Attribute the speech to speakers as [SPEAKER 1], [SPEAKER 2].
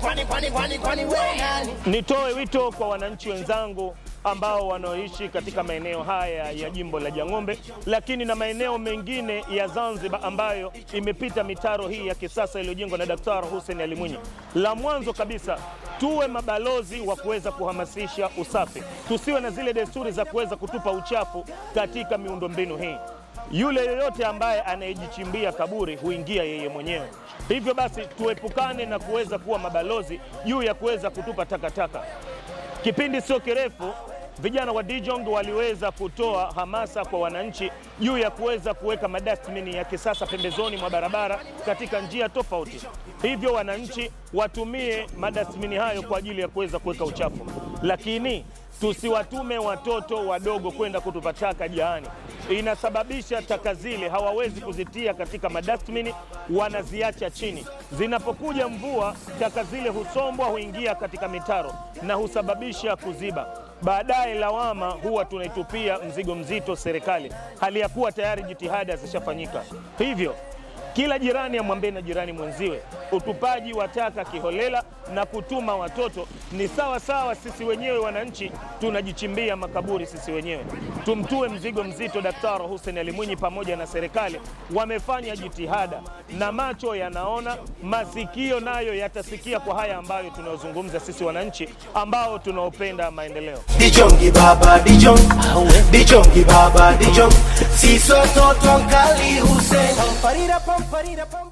[SPEAKER 1] Kwani kwani kwani kwani kwani we nani?
[SPEAKER 2] Nitoe wito kwa wananchi wenzangu ambao wanaoishi katika maeneo haya ya jimbo la Jang'ombe, lakini na maeneo mengine ya Zanzibar ambayo imepita mitaro hii ya kisasa iliyojengwa na Daktari Hussein Ali Mwinyi. La mwanzo kabisa, tuwe mabalozi wa kuweza kuhamasisha usafi, tusiwe na zile desturi za kuweza kutupa uchafu katika miundombinu hii. Yule yoyote ambaye anayejichimbia kaburi huingia yeye mwenyewe. Hivyo basi tuepukane na kuweza kuwa mabalozi juu ya kuweza kutupa takataka. Kipindi sio kirefu, vijana wa Dijong waliweza kutoa hamasa kwa wananchi juu ya kuweza kuweka madustbin ya kisasa pembezoni mwa barabara katika njia tofauti. Hivyo wananchi watumie madustbin hayo kwa ajili ya kuweza kuweka uchafu, lakini tusiwatume watoto wadogo kwenda kutupa taka jaani. Inasababisha taka zile hawawezi kuzitia katika madustbin, wanaziacha chini. Zinapokuja mvua, taka zile husombwa, huingia katika mitaro na husababisha kuziba. Baadaye lawama huwa tunaitupia mzigo mzito serikali, hali ya kuwa tayari jitihada zishafanyika. Hivyo kila jirani amwambie na jirani mwenziwe, utupaji wa taka kiholela na kutuma watoto ni sawa sawa. Sisi wenyewe wananchi tunajichimbia makaburi sisi wenyewe. Tumtue mzigo mzito Daktari Hussein Ali Mwinyi pamoja na serikali, wamefanya jitihada na macho yanaona, masikio nayo yatasikia kwa haya ambayo tunayozungumza sisi wananchi ambao tunaopenda maendeleo.
[SPEAKER 1] Dijongi baba Dijong, Dijongi baba Dijong, sisi watoto wa Mkali Hussein. Pamparira pamparira pam.